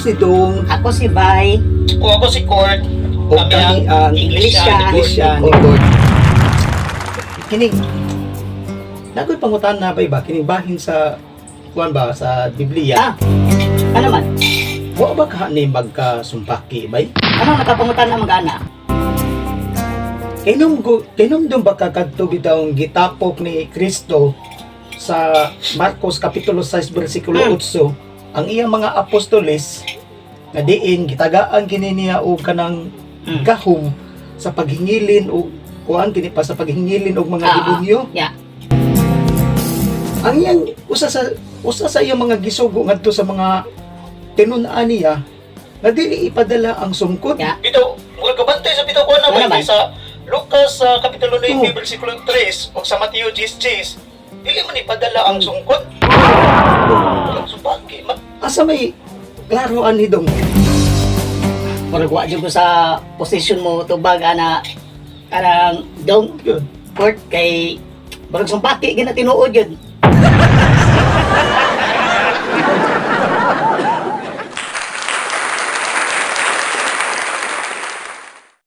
si Dong. Ako si Bay. O ako si Court. O kami ang Iglesia Iglesia ni Court. Kining Nakoy pangutan na ba kining bahin sa kuan ba sa Biblia? Ah, ano man? Wa ba ka ni magkasumpaki bay? Ano nakapangutan na mag-ana? Kinumdum ba ka kadto bitawng gitapok ni Kristo sa Marcos kapitulo 6 bersikulo 8 ang iyang mga apostoles nga diin gitagaan kini niya og kanang gahom sa paghingilin og kuan kini pa sa paghingilin og mga demonyo? Ang iyang usa sa iyang mga gisugo ngadto sa mga tinun-an niya nga dili ipadala ang sungkod. Bitaw, murag kabantay sa bitaw kuan na Ano ba man? sa Lucas sa kapitulo 9 Oh. bersikulo 3 ug sa Mateo 10:10 dili man ipadala ang sungkod. Ang sumpaki man. Asa may klaro ani, Dong? Murag wa jud ko sa position mo tubag ana kanang Dong Yun. Court kay barag sumpaki gina tinuod yun.